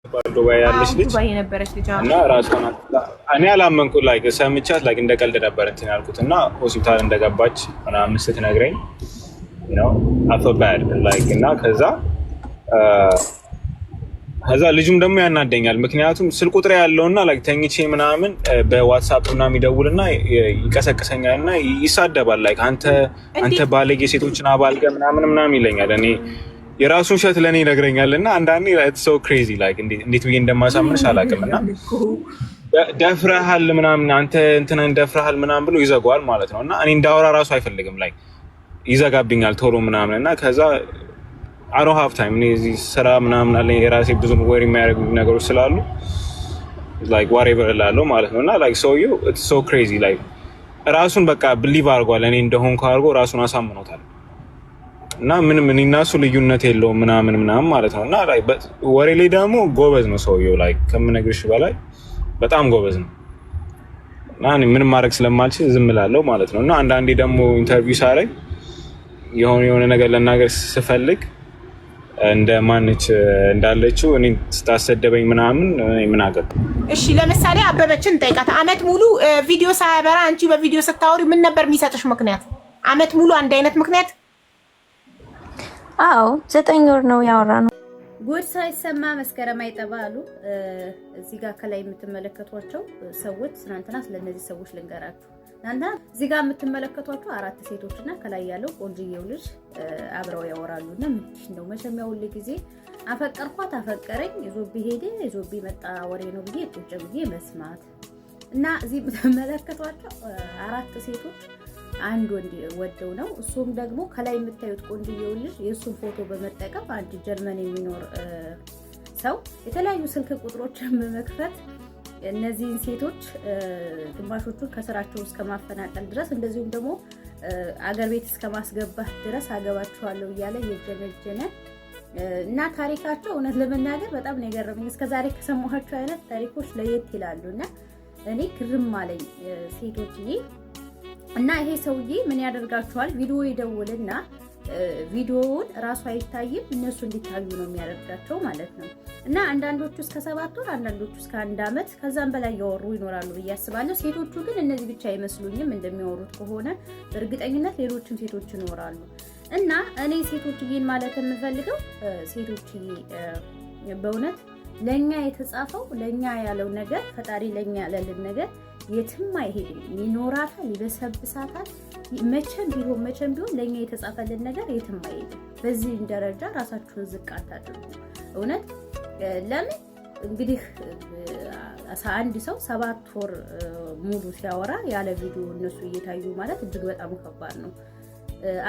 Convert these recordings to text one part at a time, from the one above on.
ዱባይ ያለች ልጅ ዱባይ የነበረች ልጅ እና ራሷን እኔ አላመንኩ፣ like ሰምቻት like እንደ ቀልድ ነበር እንትን ያልኩት። እና ሆስፒታል እንደገባች ምናምን ስትነግረኝ I felt bad like። እና ከዛ ልጁም ደግሞ ያናደኛል። ምክንያቱም ስልክ ቁጥር ያለውና like ተኝቼ ምናምን በ WhatsApp ምናምን ይደውልና ይቀሰቅሰኛል እና ይሳደባል። Like አንተ ባለጌ፣ ሴቶችን አባልገ ምናምን ምናምን ይለኛል። እኔ የራሱን ውሸት ለእኔ ይነግረኛል። እና አንዳንዴ so crazy፣ like እንዴት ብዬ እንደማሳምንሽ አላውቅም። እና ደፍረሃል ምናምን፣ አንተ እንትንን ደፍረሃል ምናምን ብሎ ይዘጋዋል ማለት ነው። እና እኔ እንዳወራ ራሱ አይፈልግም፣ like ይዘጋብኛል ቶሎ ምናምን። እና ከዛ I don't have time፣ እኔ እዚህ ስራ ምናምን አለኝ፣ የራሴ ብዙ worry የሚያደርጉ ነገሮች ስላሉ like whatever እላለሁ ማለት ነው። እና like ሰውዬው it's so crazy፣ like ራሱን በቃ believe አድርጓል፣ እኔ እንደሆንኩ አድርጎ ራሱን አሳምኖታል። እና ምንም እኔ እና እሱ ልዩነት የለውም ምናምን ምናምን ማለት ነው። እና ወሬ ላይ ደግሞ ጎበዝ ነው ሰውዬው፣ like ከምነግርሽ በላይ በጣም ጎበዝ ነው። እና እኔ ምንም ማድረግ ስለማልችል ዝም እላለሁ ማለት ነው። እና አንዳንዴ ደግሞ interview ሳደርግ የሆነ የሆነ ነገር ልናገር ስፈልግ እንደ ማንች እንዳለችው እኔ ስታሰደበኝ ምናምን እኔ ምን አገባኝ? እሺ፣ ለምሳሌ አበበችን ጠይቃት። አመት ሙሉ ቪዲዮ ሳያበራ አንቺ በቪዲዮ ስታወሪ ምን ነበር የሚሰጥሽ ምክንያት? አመት ሙሉ አንድ አይነት ምክንያት? አዎ፣ 9 ወር ነው ያወራነው። ጉድ ሳይሰማ መስከረም አይጠባ አሉ። እዚህ ጋር ከላይ የምትመለከቷቸው ሰዎች፣ ትናንትና ስለነዚህ ሰዎች ልንገራችሁ። ትናንትና እዚህ ጋር የምትመለከቷቸው አራት ሴቶች እና ከላይ ያለው ቆንጅዬው ልጅ አብረው ያወራሉ። እና ምንድን ነው መቼም ያው ሁል ጊዜ አፈቀርኳት፣ አፈቀረኝ፣ ይዞብኝ ሄደ፣ ይዞብኝ መጣ ወሬ ነው ብዬ ቁጭ ብዬ መስማት። እና እዚህ የምትመለከቷቸው አራት ሴቶች አንድ ወንድ ወደው ነው። እሱም ደግሞ ከላይ የምታዩት ቆንጅዬው ልጅ የእሱን ፎቶ በመጠቀም አንድ ጀርመን የሚኖር ሰው የተለያዩ ስልክ ቁጥሮችን በመክፈት እነዚህን ሴቶች ግማሾቹን ከስራቸው እስከ ማፈናቀል ድረስ፣ እንደዚሁም ደግሞ አገር ቤት እስከ ማስገባት ድረስ አገባችኋለሁ እያለ እየጀነጀነ እና ታሪካቸው እውነት ለመናገር በጣም ነው የገረመኝ። እስከዛሬ ከሰማኋቸው አይነት ታሪኮች ለየት ይላሉ እና እኔ ግርም አለኝ ሴቶችዬ። እና ይሄ ሰውዬ ምን ያደርጋቸዋል? ቪዲዮ ይደውልና ቪዲዮውን እራሱ አይታይም፣ እነሱ እንዲታዩ ነው የሚያደርጋቸው ማለት ነው። እና አንዳንዶቹ እስከ 7 ወር፣ አንዳንዶቹ እስከ አንድ ዓመት ከዛም በላይ ያወሩ ይኖራሉ ብዬ አስባለሁ። ሴቶቹ ግን እነዚህ ብቻ አይመስሉኝም። እንደሚያወሩት ከሆነ በእርግጠኝነት ሌሎችም ሴቶች ይኖራሉ። እና እኔ ሴቶችዬን ማለት የምፈልገው፣ ሴቶችዬ፣ በእውነት ለኛ የተጻፈው፣ ለኛ ያለው ነገር፣ ፈጣሪ ለኛ ያለልን ነገር የትም አይሄድም። ይኖራታል፣ ይበሰብሳታል። መቼም ቢሆን መቼም ቢሆን ለኛ የተጻፈልን ነገር የትም አይሄድም። በዚህ ደረጃ ራሳችሁን ዝቅ አታድርጉ። እውነት ለምን እንግዲህ አንድ ሰው 7 ወር ሙሉ ሲያወራ ያለ ቪዲዮ እነሱ እየታዩ ማለት እጅግ በጣም ከባድ ነው።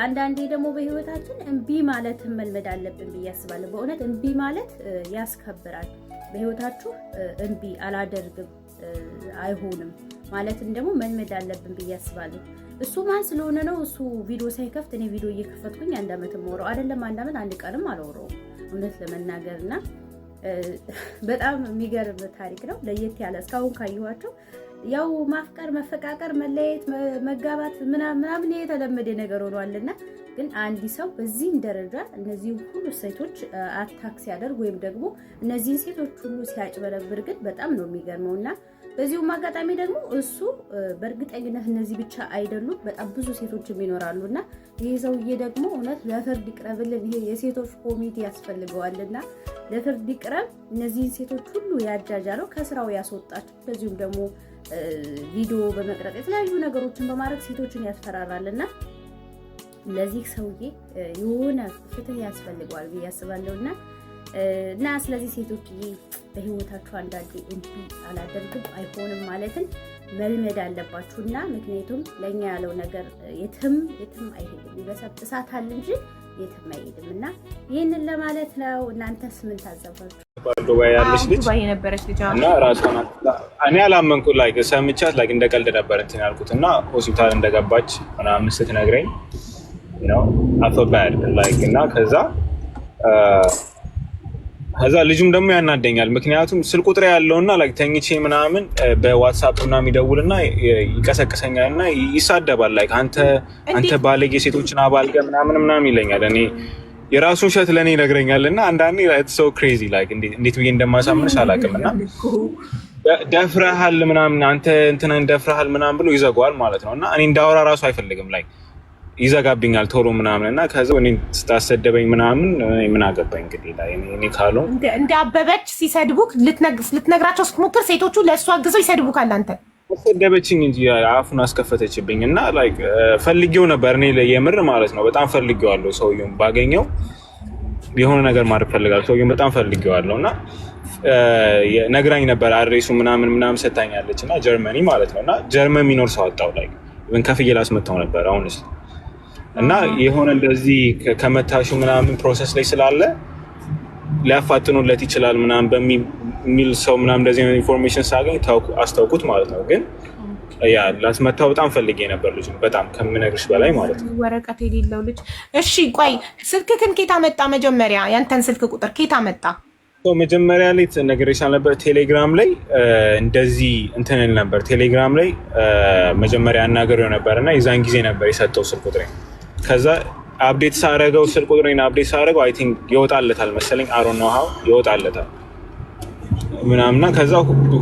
አንዳንዴ ደግሞ በህይወታችን እምቢ ማለትን መልመድ አለብን ብዬ አስባለሁ። በእውነት እምቢ ማለት ያስከብራል። በህይወታችሁ እምቢ፣ አላደርግም፣ አይሆንም ማለትን ደግሞ መልመድ አለብን ብዬ አስባለሁ። እሱ ማን ስለሆነ ነው? እሱ ቪዲዮ ሳይከፍት እኔ ቪዲዮ እየከፈትኩኝ አንድ ዓመት የማወራው አይደለም፣ አንድ ዓመት አንድ ቀንም አላወራውም እውነት ለመናገር። እና በጣም የሚገርም ታሪክ ነው። ለየት ያለ እስካሁን ካየኋቸው። ያው ማፍቀር፣ መፈቃቀር፣ መለየት፣ መጋባት ምናምን የተለመደ ነገር ሆኗልና ግን አንድ ሰው በዚህን ደረጃ እነዚህን ሁሉ ሴቶች attack ሲያደርግ ወይም ደግሞ እነዚህን ሴቶች ሁሉ ሲያጭበረብር ግን በጣም ነው የሚገርመው። እና በዚሁም አጋጣሚ ደግሞ እሱ በእርግጠኝነት እነዚህ ብቻ አይደሉም፣ በጣም ብዙ ሴቶችም ይኖራሉ። እና ይህ ሰውዬ ደግሞ እውነት ለፍርድ ይቅረብልን። ይሄ የሴቶች ኮሚቴ ያስፈልገዋልና ለፍርድ ይቅረብ። እነዚህን ሴቶች ሁሉ ያጃጃለው፣ ከስራው ያስወጣቸው፣ እንደዚሁም ደግሞ ቪዲዮ በመቅረጽ የተለያዩ ነገሮችን በማድረግ ሴቶችን ያስፈራራል። እና ለዚህ ሰውዬ የሆነ ፍትህ ያስፈልገዋል ብዬ አስባለሁ። እና ስለዚህ ሴቶችዬ፣ በህይወታችሁ አንዳንዴ እምቢ፣ አላደርግም፣ አይሆንም ማለትን መልመድ አለባችሁ። እና ምክንያቱም ለእኛ ያለው ነገር የትም የትም አይሄድም፣ ይበሰብሳታል እንጂ የትም አይሄድም። እና ይህንን ለማለት ነው። እናንተስ ምን ታዘባችሁ? ዱባይ ያለች ልጅ ዱባይ የነበረች ልጅ እና ራሷን እኔ አላመንኩ፣ like ሰምቻት like እንደ ቀልድ ነበር እንትን ያልኩት። እና ሆስፒታል እንደገባች ምናምን ስትነግረኝ I felt bad like። እና ከዛ ልጁም ደግሞ ያናደኛል። ምክንያቱም ስልክ ቁጥር ያለውና like ተኝቼ ምናምን በ WhatsApp ምናምን ይደውልና ይቀሰቅሰኛል እና ይሳደባል። Like አንተ ባለጌ፣ ሴቶችን አባልገ ምናምን ምናምን ይለኛል። እኔ የራሱን ውሸት ለእኔ ይነግረኛል። እና አንዳንዴ so crazy, like እንዴት ብዬ እንደማሳምንሽ አላውቅም። እና ደፍረሃል ምናምን፣ አንተ እንትንን ደፍረሃል ምናምን ብሎ ይዘጋዋል ማለት ነው። እና እኔ እንዳወራ ራሱ አይፈልግም፣ like ይዘጋብኛል ቶሎ ምናምን። እና ከዛ እኔ ስታሰደበኝ ምናምን እኔ ምን አገባኝ እንግዲህ ላይ እኔ ካሉ እንደ አበበች ሲሰድቡክ ልትነግራቸው ስትሞክር ሴቶቹ ለእሱ አግዘው ይሰድቡካል። አንተ አሰደበችኝ እንጂ አፉን አስከፈተችብኝ። እና like ፈልጌው ነበር እኔ የምር ማለት ነው፣ በጣም ፈልጌዋለሁ። ሰውየውን ባገኘው የሆነ ነገር ማድረግ ፈልጋለሁ። ሰውየውን በጣም ፈልጌዋለሁ እና ነግራኝ ነበር፣ address ኡ ምናምን ምናምን ሰታኛለች እና ጀርመኒ ማለት ነው። እና ጀርመን የሚኖር ሰው አጣው፣ like ከፍዬ ላስመታው ነበር አሁንስ። እና የሆነ እንደዚህ ከመታሹ ምናምን process ላይ ስላለ ሊያፋጥኑለት ይችላል ምናምን በሚል ሰው ምናምን እንደዚህ አይነት information ሳገኝ አስታውቁት ማለት ነው። ግን ያ ላስመታው በጣም ፈልጌ ነበር ልጁን፣ በጣም ከምነግርሽ በላይ ማለት ነው። ወረቀት የሌለው ልጅ። እሺ ቆይ ስልክህን ኬት አመጣ? መጀመሪያ ያንተን ስልክ ቁጥር ኬት አመጣ? መጀመሪያ ላይ ነግሬሽ ነበር። ቴሌግራም ላይ እንደዚህ እንትን እል ነበር። ቴሌግራም ላይ መጀመሪያ አናገሬው ነበር እና የዛን ጊዜ ነበር የሰጠው ስልክ ቁጥሬ። ከዛ update ሳረገው፣ ስልክ ቁጥሬን update ሳረገው I think ይወጣለታል መሰለኝ፣ I don't know how ይወጣለታል ምናምና ከዛ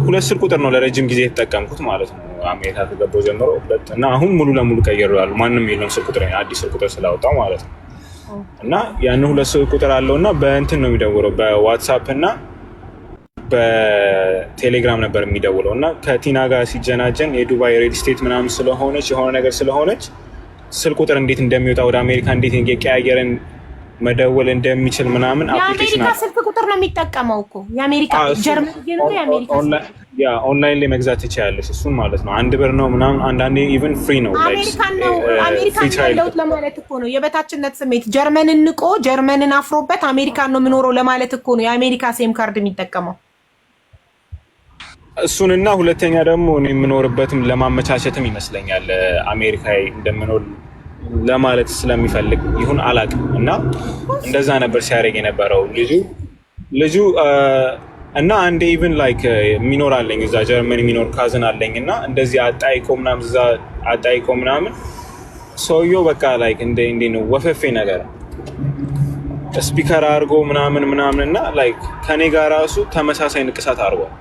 ሁለት ስልክ ቁጥር ነው ለረጅም ጊዜ የተጠቀምኩት ማለት ነው። አሜሪካ ከገባሁ ጀምሮ ሁለት እና አሁን ሙሉ ለሙሉ ቀይሬዋለሁ። ማንም የለውም ስልክ ቁጥር፣ አዲስ ስልክ ቁጥር ስላወጣው ማለት ነው። እና ያን ሁለት ስልክ ቁጥር አለው እና በእንትን ነው የሚደውለው፣ በዋትሳፕ እና በቴሌግራም ነበር የሚደውለው። እና ከቲና ጋር ሲጀናጀን የዱባይ real estate ምናምን ስለሆነች፣ የሆነ ነገር ስለሆነች፣ ስልክ ቁጥር እንዴት እንደሚወጣ፣ ወደ አሜሪካ እንዴት የቀያየርን መደወል እንደሚችል ምናምን application የአሜሪካ ስልክ ቁጥር ነው የሚጠቀመው እኮ፣ የአሜሪካ፣ ጀርመን እየኖረ የአሜሪካ Yeah, online ላይ መግዛት ትችያለሽ። እሱን ማለት ነው። 1 ብር ነው ምናምን፣ አንዳንዴ even free ነው። አሜሪካን ነው፣ አሜሪካን ያለሁት ለማለት እኮ ነው። የበታችነት ስሜት፣ ጀርመንን ንቆ ጀርመንን አፍሮበት አሜሪካን ነው የምኖረው ለማለት እኮ ነው የአሜሪካ SIM card የሚጠቀመው። እሱንና ሁለተኛ ደግሞ እኔ የምኖርበትም ለማመቻቸትም ይመስለኛል፣ አሜሪካ እንደምኖር ለማለት ስለሚፈልግ ይሁን አላውቅም። እና እንደዛ ነበር ሲያደርግ የነበረው ልጁ። እና አንድ even like የሚኖር አለኝ፣ እዛ ጀርመን የሚኖር cousin አለኝ። እና እንደዚህ አጣይቆ ምናምን፣ እዛ አጣይቆ ምናምን ሰውየው በቃ like እንደ ነው ወፈፌ ነገር speaker አድርጎ ምናምን ምናምን እና like ከኔ ጋር ራሱ ተመሳሳይ ንቅሳት አድርጓል፣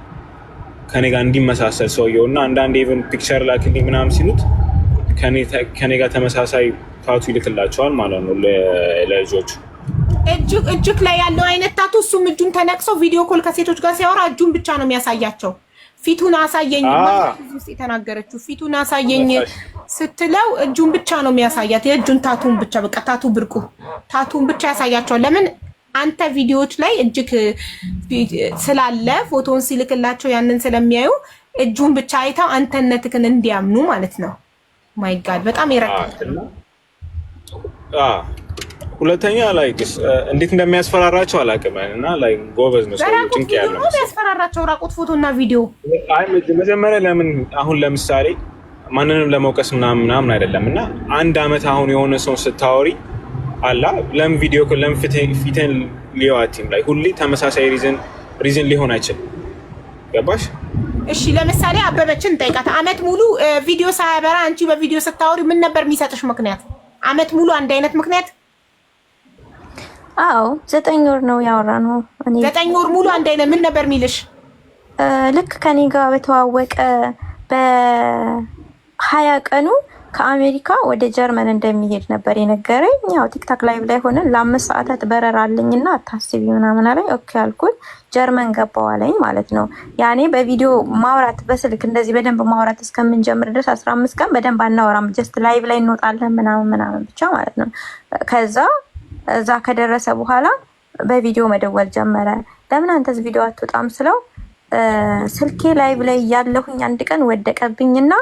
ከኔ ጋር እንዲመሳሰል ሰውየው። እና አንዳንድ even picture ላክልኝ ምናምን ሲሉት ከኔ ጋር ተመሳሳይ tattoo ይልክላቸዋል ማለት ነው ለልጆቹ። እጅክ ላይ ያለው አይነት tattoo እሱም እጁን ተነቅሶ video call ከሴቶች ጋር ሲያወራ እጁን ብቻ ነው የሚያሳያቸው። ፊቱን አሳየኝ ውስጥ የተናገረችው ፊቱን አሳየኝ ስትለው እጁን ብቻ ነው የሚያሳያት። የእጁን tattoo ን ብቻ፣ በቃ tattoo ብርቁ tattoo ን ብቻ ያሳያቸዋል። ለምን? አንተ ቪዲዮዎች ላይ እጅክ ስላለ ፎቶን ሲልክላቸው ያንን ስለሚያዩ እጁን ብቻ አይተው አንተነትክን እንዲያምኑ ማለት ነው። My God፣ በጣም ይረካል። ሁለተኛ like እንዴት እንደሚያስፈራራቸው አላውቅም። እና like ጎበዝ ነው ሰው ጭንቅ ያለው ያስፈራራቸው ራቁት ፎቶ እና ቪዲዮ። አይ መጀመሪያ ለምን አሁን ለምሳሌ ማንንም ለመውቀስ ምናምን ምናምን አይደለም። እና አንድ አመት አሁን የሆነ ሰው ስታወሪ አላ ለምን ቪዲዮ፣ ለምን ፊትን ሊዋቲም ላይ ሁሌ ተመሳሳይ reason ሊሆን አይችልም። ገባሽ? እሺ ለምሳሌ አበበችን ጠይቃት። አመት ሙሉ ቪዲዮ ሳያበራ አንቺ በቪዲዮ ስታወሪ ምን ነበር የሚሰጥሽ ምክንያት? አመት ሙሉ አንድ አይነት ምክንያት? አዎ፣ 9 ወር ነው ያወራነው። እኔ 9 ወር ሙሉ አንድ አይነት ምን ነበር የሚልሽ? ልክ ከኔ ጋር በተዋወቀ በ20 ቀኑ ከአሜሪካ ወደ ጀርመን እንደሚሄድ ነበር የነገረኝ። ያው ቲክቶክ live ላይ ሆነን ለ5 ሰዓታት በረራ አለኝና አታስቢ ምናምን አለኝ። Okay አልኩት። ጀርመን ገባው አለኝ ማለት ነው። ያኔ በቪዲዮ ማውራት፣ በስልክ እንደዚህ በደንብ ማውራት እስከምንጀምር ድረስ 15 ቀን በደንብ አናወራም። Just live ላይ እንወጣለን ምናምን ምናምን ብቻ ማለት ነው። ከዛ እዛ ከደረሰ በኋላ በቪዲዮ መደወል ጀመረ። ለምን አንተስ ቪዲዮ አትወጣም ስለው ስልኬ live ላይ እያለሁኝ አንድ ቀን ወደቀብኝና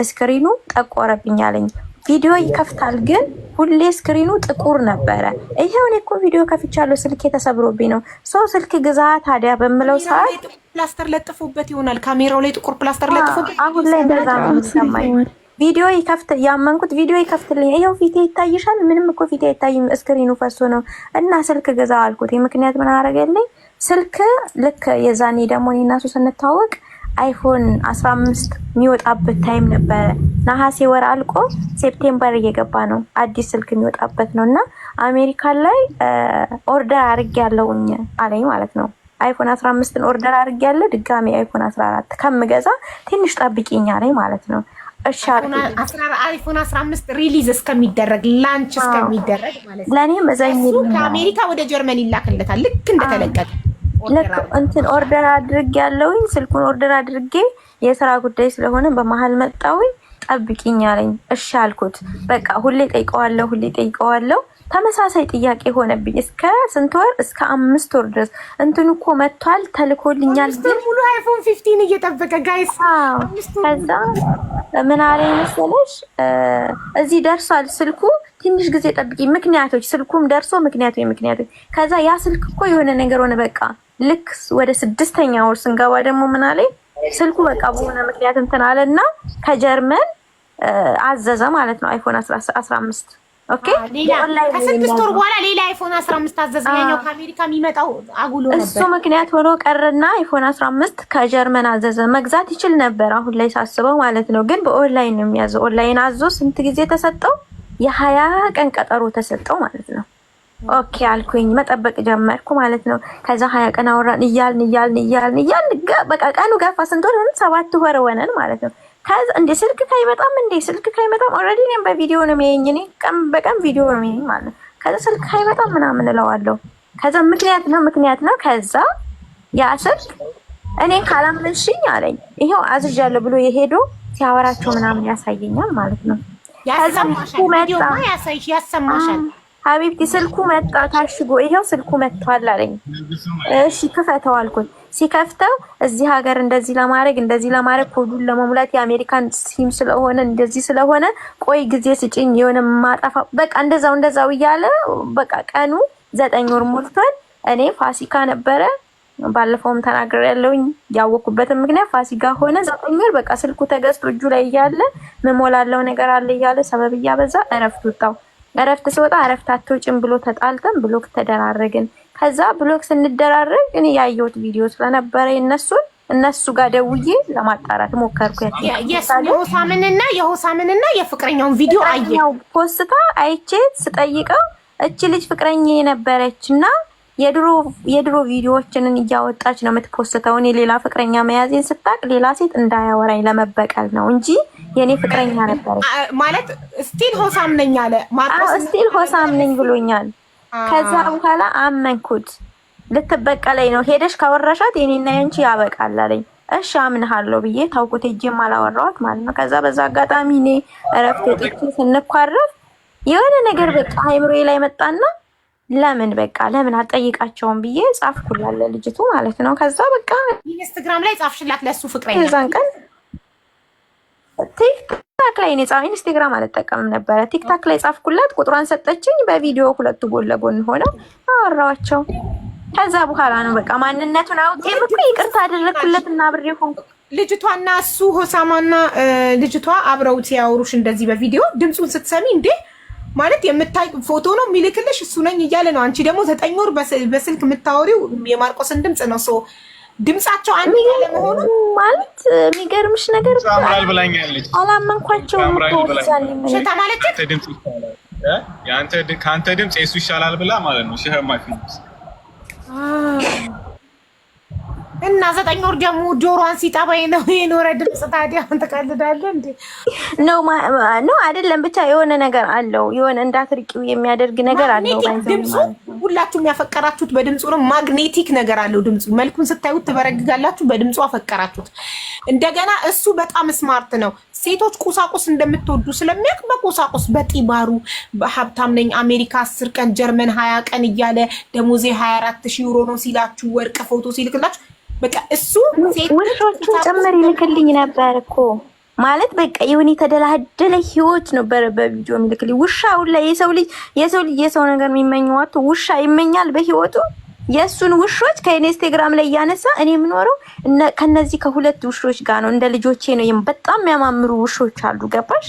screen ኑ ጠቆረብኝ አለኝ። ቪዲዮ ይከፍታል ግን ሁሌ screen ኑ ጥቁር ነበረ። ይሄው እኔ እኮ ቪዲዮ ከፍቻለሁ፣ ስልኬ ተሰብሮብኝ ነው። ሰው ስልክ ግዛ ታዲያ በምለው ሰዓት ፕላስተር ለጥፎበት ይሆናል። ካሜራው ላይ ጥቁር ፕላስተር ለጥፎበት። አሁን ላይ እንደዛ ነው የሚሰማኝ። ቪዲዮ ይከፍት ያመንኩት ቪዲዮ ይከፍትልኝ፣ ይኸው ፊቴ ይታይሻል። ምንም እኮ ፊቴ አይታይም፣ screen ኑ ፈሶ ነው። እና ስልክ ግዛ አልኩት። ምክንያት ምን አደረገልኝ? ስልክ ልክ የዛኔ ደግሞ እኔ እና እሱ ስንታወቅ አይፎን 15 የሚወጣበት time ነበረ። ነሐሴ ወር አልቆ September እየገባ ነው። አዲስ ስልክ የሚወጣበት ነው እና አሜሪካን ላይ order አድርጌያለሁኝ አለኝ ማለት ነው። iPhone 15ን order አድርጌያለሁ። ድጋሚ iPhone 14 ከምገዛ ትንሽ ጠብቂኝ አለኝ ማለት ነው። እሺ iPhone 15 release እስከሚደረግ launch እስከሚደረግ ማለት ነው። ለእኔም እዘኝ ከአሜሪካ ወደ ጀርመን ይላክለታል ልክ እንደተለቀቀ ልክ እንትን order አድርጌ ያለውኝ ስልኩን order አድርጌ የስራ ጉዳይ ስለሆነ በመሀል መጣውኝ። ጠብቂኝ አለኝ። እሺ አልኩት። በቃ ሁሌ ጠይቀዋለሁ፣ ሁሌ ጠይቀዋለሁ። ተመሳሳይ ጥያቄ ሆነብኝ። እስከ ስንት ወር? እስከ 5 ወር ድረስ እንትኑ እኮ መጥቷል ተልኮልኛል። ግን ሙሉ iPhone 15 እየጠበቀ guys። ከዛ ምን አለኝ መሰለሽ፣ እዚህ ደርሷል ስልኩ፣ ትንሽ ጊዜ ጠብቂ። ምክንያቶች ስልኩም ደርሶ ምክንያቶች ከዛ ያ ስልክ እኮ የሆነ ነገር ሆነ። በቃ ልክ ወደ ስድስተኛ ወር ስንገባ ደግሞ ምን አለኝ፣ ስልኩ በቃ በሆነ ምክንያት እንትን አለና ከጀርመን አዘዘ ማለት ነው iPhone 15። Okay፣ ከ6 ወር በኋላ ሌላ iPhone 15 አዘዘ። ያኛው ከአሜሪካ የሚመጣው አጉሎ ነበር። እሱ ምክንያት ሆኖ ቀርና iPhone 15 ከጀርመን አዘዘ። መግዛት ይችል ነበር አሁን ላይ ሳስበው ማለት ነው። ግን በኦንላይን ነው የሚያዘው። ኦንላይን አዞ ስንት ጊዜ ተሰጠው? የ20 ቀን ቀጠሮ ተሰጠው ማለት ነው። Okay አልኩኝ፣ መጠበቅ ጀመርኩ ማለት ነው። ከዛ 20 ቀን አወራን እያልን እያልን እያልን እያልን በቃ ቀኑ ገፋ። ስንት ወር ሆነን? 7 ወር ሆነን ማለት ነው። ከዛ እንዴ ስልክ ካይመጣም እንዴ ስልክ ካይመጣም already እኔም በቪዲዮ ነው የሚያየኝ። እኔ ቀን በቀን ቪዲዮ ነው የሚያየኝ ማለት ነው። ከዛ ስልክ ካይመጣም ምናምን እለዋለሁ። ከዛ ምክንያት ነው ምክንያት ነው። ከዛ ያ ስልክ እኔን ካላመንሽኝ አለኝ፣ ይሄው አዝዣለሁ ብሎ የሄዶ ሲያወራቸው ምናምን ያሳየኛል ማለት ነው። ከዛ ያሰማሻል። حبيبتي ስልኩ መጣ ታሽጎ፣ ይሄው ስልኩ መጥቷል አለኝ። እሺ ክፈተው አልኩኝ። ሲከፍተው እዚህ ሀገር እንደዚህ ለማድረግ እንደዚህ ለማድረግ ኮዱን ለመሙላት የአሜሪካን ሲም ስለሆነ እንደዚህ ስለሆነ ቆይ ጊዜ ስጭኝ የሆነ ማጠፋ በቃ እንደዛው እንደዛው እያለ በቃ ቀኑ 9 ወር ሞልቷል። እኔ ፋሲካ ነበረ፣ ባለፈውም ተናግሬ ያለውኝ ያወኩበትን ምክንያት ፋሲካ ሆነ። 9 ወር በቃ ስልኩ ተገዝቶ እጁ ላይ እያለ ምሞላለው ነገር አለ እያለ ሰበብ እያበዛ እረፍት ወጣው። እረፍት ስወጣ እረፍት አትወጭም ብሎ ተጣልተን block ተደራረግን። ከዛ block ስንደራረግ እኔ ያየሁት ቪዲዮ ስለነበረ የእነሱን እነሱ ጋር ደውዬ ለማጣራት ሞከርኩ። የሆሳምንና የሆሳምንና የፍቅረኛውን ቪዲዮ አየ ፖስታ አይቼ ስጠይቀው እች ልጅ ፍቅረኛ የነበረች እና የድሮ የድሮ ቪዲዮዎችንን እያወጣች ነው የምትፖስተው። እኔ ሌላ ፍቅረኛ መያዜን ስታቅ ሌላ ሴት እንዳያወራኝ ለመበቀል ነው እንጂ የኔ ፍቅረኛ ነበረች። ማለት still ሆሳም ነኝ አለ። ማርቆስ still ሆሳም ነኝ ብሎኛል። ከዛ በኋላ አመንኩት። ልትበቀለኝ ነው፣ ሄደሽ ካወራሻት የኔና የአንቺ ያበቃል አለኝ። እሺ አምንሃለሁ ብዬ ታውቁት ሄጄም አላወራኋት ማለት ነው። ከዛ በዛ አጋጣሚ እኔ እረፍት ወጥቼ ስንኳረፍ የሆነ ነገር በቃ አይምሮዬ ላይ መጣና ለምን በቃ ለምን አልጠይቃቸውም ብዬ ጻፍኩላት ለልጅቱ ማለት ነው። ከዛ በቃ ኢንስታግራም ላይ ጻፍሽላት ለሱ ፍቅረኛ? የዛን ቀን TikTok ላይ እኔ ኢንስታግራም አልጠቀምም ነበረ። TikTok ላይ ጻፍኩላት፣ ቁጥሯን ሰጠችኝ። በቪዲዮ ሁለቱ ጎን ለጎን ሆነው አወራኋቸው። ከዛ በኋላ ነው በቃ ማንነቱን አውቄም እኮ ይቅርታ አደረግኩለት እና አብሬ ሆንኩ። ልጅቷና እሱ ሆሳማና ልጅቷ አብረው ሲያወሩሽ እንደዚህ በቪዲዮ ድምፁን ስትሰሚ እንዴ ማለት የምታይ ፎቶ ነው የሚልክልሽ እሱ ነኝ እያለ ነው። አንቺ ደግሞ 9 ወር በስልክ የምታወሪው የማርቆስን ድምፅ ነው። So ድምፃቸው አንድ ያለመሆኑ ማለት የሚገርምሽ ነገር ያምራል ብላኛለች። አላመንኳቸውም እኮ ሽታ ማለት ከአንተ ድምፅ የሱ ይሻላል ብላ ማለት ነው። ሺህ my feelings እና 9 ወር ደግሞ ጆሮዋን ሲጠባይ ነው የኖረ ድምፅ። ታዲያ ትቀልዳለህ እንዴ? No, no አይደለም። ብቻ የሆነ ነገር አለው፣ የሆነ እንዳትርቂው የሚያደርግ ነገር አለው። ድምፁ ሁላችሁም ያፈቀራችሁት በድምፁ ነው። Magnetic ነገር አለው ድምፁ። መልኩን ስታዩት ትበረግጋላችሁ። በድምፁ አፈቀራችሁት። እንደገና እሱ በጣም smart ነው። ሴቶች ቁሳቁስ እንደምትወዱ ስለሚያውቅ በቁሳቁስ በጢባሩ ሀብታም ነኝ አሜሪካ 10 ቀን ጀርመን 20 ቀን እያለ ደሞዜ 24,000 ዩሮ ነው ሲላችሁ ወርቅ ፎቶ ሲልክላችሁ በቃ እሱ ውሾቹን ጭምር ይልክልኝ ነበር እኮ። ማለት በቃ የሆነ የተደላደለ ህይወት ነበረ በቪዲዮ የሚልክልኝ። ውሻ ሁላ የሰው ልጅ የሰው ነገር የሚመኘው አጥቶ ውሻ ይመኛል በህይወቱ። የእሱን ውሾች ከኢንስታግራም ላይ እያነሳ እኔ የምኖረው ከነዚህ ከሁለት ውሾች ጋር ነው፣ እንደ ልጆቼ ነው። በጣም የሚያማምሩ ውሾች አሉ። ገባሽ?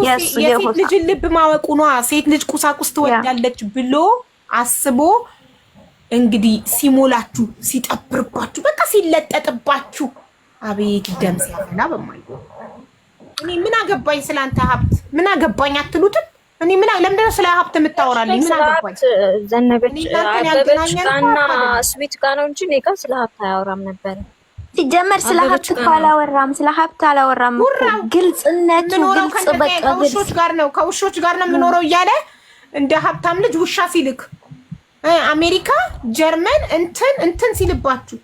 የሴት ልጅ ልብ ማወቁ ነዋ። ሴት ልጅ ቁሳቁስ ትወዳለች ብሎ አስቦ እንግዲህ ሲሞላችሁ፣ ሲጠብርባችሁ፣ በቃ ሲለጠጥባችሁ፣ አቤት ደም ሲያፈላ በማይ እኔ ምን አገባኝ ስለ አንተ ሀብት ምን አገባኝ አትሉትም? እኔ ምን ለምንድን ነው ስለ ሀብት የምታወራልኝ? ምን አገባኝ? ዘነበች አበበች ጋና ስዊት ጋ ነው እንጂ እኔ ጋር ስለ ሀብት አያወራም ነበር። ሲጀመር ስለ ሀብት እኮ አላወራም፣ ስለ ሀብት አላወራም። ግልጽነቱ ግልጽ በቃ ከውሾች ጋር ነው ከውሾች ጋር ነው የምኖረው እያለ እንደ ሀብታም ልጅ ውሻ ሲልክ አሜሪካ፣ ጀርመን እንትን እንትን ሲልባችሁ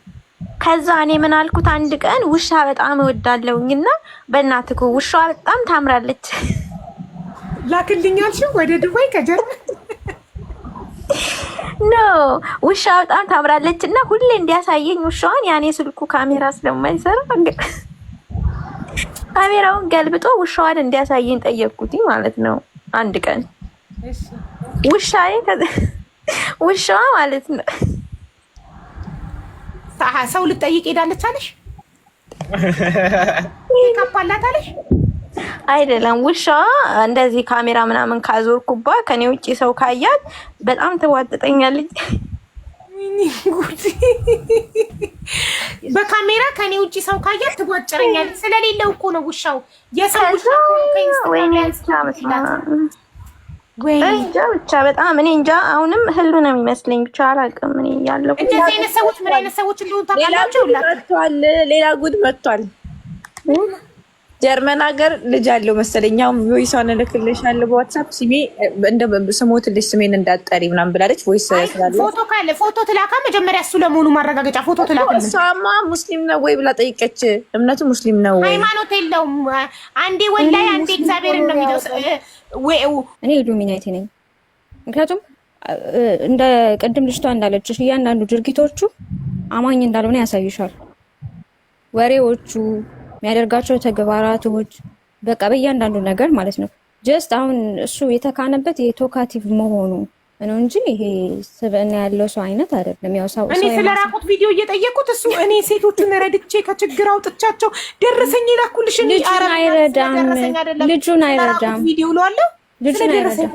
ከዛ እኔ ምን አልኩት፣ አንድ ቀን ውሻ በጣም እወዳለሁኝ እና በእናትህ ውሻዋ በጣም ታምራለች ላክልኝ አልሽው ወደ ዱባይ ከጀርመን No ውሻ በጣም ታምራለች እና ሁሌ እንዲያሳየኝ ውሻዋን ያኔ ስልኩ ካሜራ ስለማይሰራ ካሜራውን ገልብጦ ውሻዋን እንዲያሳየኝ ጠየቅኩት ማለት ነው። አንድ ቀን ውሻዬ ውሻዋ ማለት ነው ሰው ልጠይቅ ሄዳለች አለሽ? ካፓላት አለሽ? አይደለም ውሻዋ እንደዚህ ካሜራ ምናምን ካዞርኩባ ከኔ ውጭ ሰው ካያት በጣም ትዋጥጠኛለች። በካሜራ ከኔ ውጭ ሰው ካያት ትቧጭረኛለች። ስለሌለው እኮ ነው ውሻው፣ የሰው ውሻ እንጃ ብቻ በጣም እኔ እንጃ። አሁንም ህሉ ነው የሚመስለኝ ብቻ አላውቅም። እኔ ያለሁ እንደዚህ አይነት ሰዎች ምን አይነት ሰዎች እንደሆኑ ታውቃላችሁ? ሌላ ጉድ መጥቷል። ጀርመን ሀገር ልጅ አለው መሰለኝ። አሁን voice ዋን እልክልሻለሁ በዋትሳፕ ስሜ እንደ ስሞትልሽ ስሜን እንዳትጠሪ ምናምን ብላለች። voice ስላለ ፎቶ ካለ ፎቶ ትላካ መጀመሪያ እሱ ለመሆኑ ማረጋገጫ ፎቶ ትላካ። እሷማ ሙስሊም ነው ወይ ብላ ጠይቀች። እምነቱ ሙስሊም ነው ወይ? ሃይማኖት የለውም። አንዴ ወላይ አንዴ እግዚአብሔርን ነው የሚለው። እኔ ኢሉሚናቲ ነኝ። ምክንያቱም እንደ ቅድም ልጅቷ እንዳለችሽ እያንዳንዱ ድርጊቶቹ አማኝ እንዳልሆነ ያሳይሻል። ወሬዎቹ የሚያደርጋቸው ተግባራቶች በቃ በእያንዳንዱ ነገር ማለት ነው። Just አሁን እሱ የተካነበት የ talkative መሆኑ ነው እንጂ ይሄ ስብዕና ያለው ሰው አይነት አይደለም። ያው ሰው እኔ ስለ ራቁት ቪዲዮ እየጠየቁት እሱ እኔ ሴቶቹን ረድቼ ከችግር አውጥቻቸው ደረሰኝ የላኩልሽ ልጁን አይረዳም። ልጁን አይረዳም። ቪዲዮ እለዋለሁ። ልጁን አይረዳም።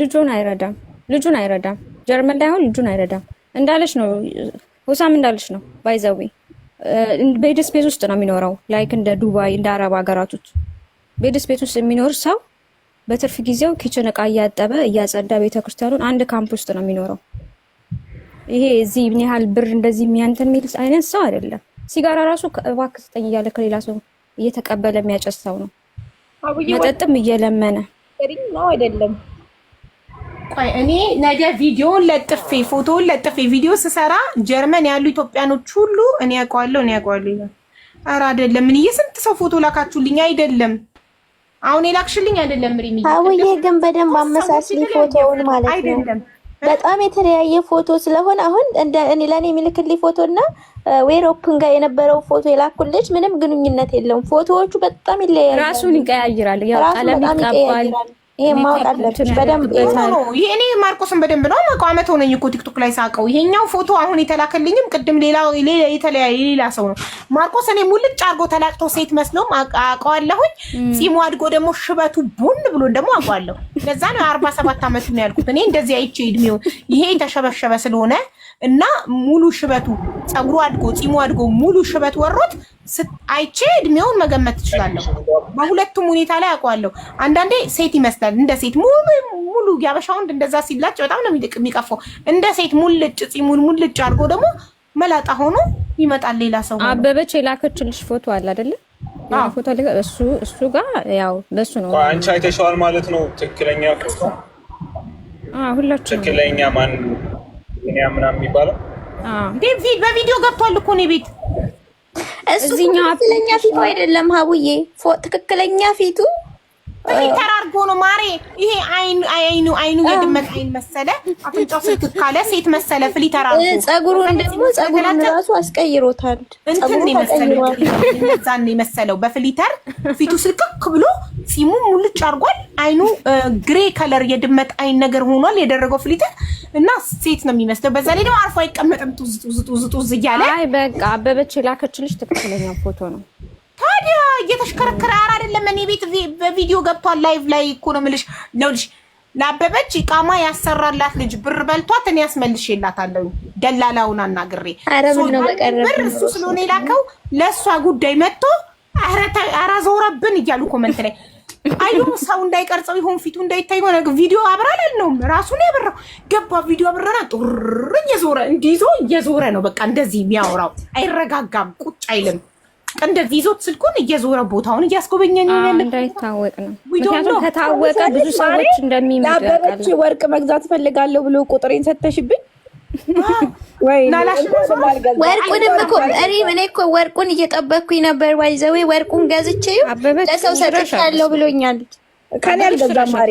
ልጁን አይረዳም። ልጁን አይረዳም። ጀርመን ላይ አሁን ልጁን አይረዳም እንዳለች ነው። ሁሳም እንዳለች ነው by the way bed space ውስጥ ነው የሚኖረው። Like እንደ ዱባይ እንደ አረብ ሀገራቶች bed space ውስጥ የሚኖር ሰው በትርፍ ጊዜው kitchen እቃ እያጠበ እያጸዳ ቤተክርስቲያኑን አንድ ካምፕ ውስጥ ነው የሚኖረው። ይሄ እዚህ ምን ያህል ብር እንደዚህ የሚያንተን የሚል አይነት ሰው አይደለም። ሲጋራ ራሱ እባክህ ስጠኝ እያለ ከሌላ ሰው እየተቀበለ የሚያጨስ ሰው ነው። መጠጥም እየለመነ ነው አይደለም። ቆይ እኔ ነገ ቪዲዮውን ለጥፌ ፎቶውን ለጥፌ ቪዲዮ ስሰራ ጀርመን ያሉ ኢትዮጵያኖች ሁሉ እኔ ያውቀዋለሁ እኔ ያውቀዋለሁ ይላል። ኧረ አይደለም፣ ምን የስንት ሰው ፎቶ ላካችሁልኝ? አይደለም አሁን የላክሽልኝ አይደለም። ሪሚ አውዬ ግን በደንብ አመሳስሊ ፎቶውን ማለት ነው። አይደለም በጣም የተለያየ ፎቶ ስለሆነ አሁን እንደ እኔ ለኔ የሚልክልኝ ፎቶ እና ዌሮፕን ጋር የነበረው ፎቶ የላኩልሽ ምንም ግንኙነት የለውም። ፎቶዎቹ በጣም ይለያያሉ። ራሱን ይቀያይራል፣ ያው ቀለም ይቀባል። ይሄ ማወቅ አለብሽ በደንብ። ይሄ እኔ ማርቆስን በደንብ ነው የማውቀው። አመት ሆነኝ እኮ ቲክቶክ ላይ ሳውቀው። ይሄኛው ፎቶ አሁን የተላከልኝም ቅድም ሌላ ሌላ የተለያየ ሌላ ሰው ነው ማርቆስ። እኔ ሙልጭ አድርጎ ተላጭቶ ሴት መስሎም አውቀዋለሁኝ። ጺሙ አድጎ ደግሞ ሽበቱ ቡን ብሎ ደግሞ አውቀዋለሁ። ለዛ ነው 47 አመቱ ነው ያልኩት። እኔ እንደዚህ አይቼ እድሜው ይሄ የተሸበሸበ ስለሆነ እና ሙሉ ሽበቱ ፀጉሩ አድጎ ጺሙ አድጎ ሙሉ ሽበት ወሮት አይቼ እድሜውን መገመት እችላለሁ። በሁለቱም ሁኔታ ላይ አውቀዋለሁ። አንዳንዴ ሴት ይመስላል እንደ ሴት ሙሉ ሙሉ ያበሻ ወንድ እንደዛ ሲላጭ በጣም ነው የሚቀፈው። እንደ ሴት ሙልጭ ጺሙን ሙልጭ አድርጎ ደግሞ መላጣ ሆኖ ይመጣል ሌላ ሰው። አበበች የላከችልሽ ፎቶ አለ አይደለ? ፎቶ አለ እሱ እሱ ጋር ያው በሱ ነው። አንቺ አይተሽዋል ማለት ነው። ትክክለኛ ፎቶ አዎ፣ ሁላችንም ትክክለኛ ማን ምናምን የሚባለው በቪዲዮ ገብቷል እኮ እኔ ቤት እሱ ትክክለኛ ፊቱ አይደለም ሀቡዬ፣ ትክክለኛ ፊቱ filter አድርጎ ነው ማሬ። ይሄ አይኑ አይኑ አይኑ የድመት አይን መሰለ፣ አፍንጫው ስልክ ካለ ሴት መሰለ። filter አድርጎ ጸጉሩን ደግሞ ጸጉሩን ራሱ አስቀይሮታል። እንትን የመሰለው እዛን የመሰለው በ filter ፊቱ ስልክክ ብሎ ጺሙ ሙልጭ አድርጓል። አይኑ gray color የድመት አይን ነገር ሆኗል የደረገው filter እና ሴት ነው የሚመስለው። በዛ ላይ ደግሞ አርፎ አይቀመጥም። ጡዝ ጡዝ ጡዝ ጡዝ እያለ አይ በቃ አበበች የላከችልሽ ትክክለኛ ፎቶ ነው። ታዲያ እየተሽከረከረ ኧረ አይደለም፣ እኔ ቤት በቪዲዮ ገብቷል። live ላይ እኮ ነው የምልሽ። ለውልሽ ለአበበች ኢቃማ ያሰራላት ልጅ ብር በልቷት እኔ አስመልሼላታለሁ ደላላውን አናግሬ። ብር እሱ ስለሆነ የላከው ለእሷ ጉዳይ መጥቶ ኧረ ዞረብን እያሉ comment ላይ አዩ። ሰው እንዳይቀርጸው ይሆን፣ ፊቱ እንዳይታይ ሆነ። ቪዲዮ አብራል አልነውም፣ ራሱን ያበራው ገባ። ቪዲዮ አብረና ጡር እየዞረ እንዲይዞ እየዞረ ነው። በቃ እንደዚህ የሚያወራው አይረጋጋም፣ ቁጭ አይልም። እንደዚህ ይዞት ስልኩን እየዞረ ቦታውን እያስጎበኘን እንዳይታወቅ ነው። ምክንያቱም ከታወቀ ብዙ ሰዎች እንደሚመጡ ለአበበች ወርቅ መግዛት እፈልጋለሁ ብሎ ቁጥሬን ሰተሽብኝ። ወርቁንም እኮ እኔ እኮ ወርቁን እየጠበቅኩኝ ነበር። By the way ወርቁን ገዝቼ ለሰው ሰጥቻለሁ ብሎኛል። ከኔ አልገዛም ማሬ።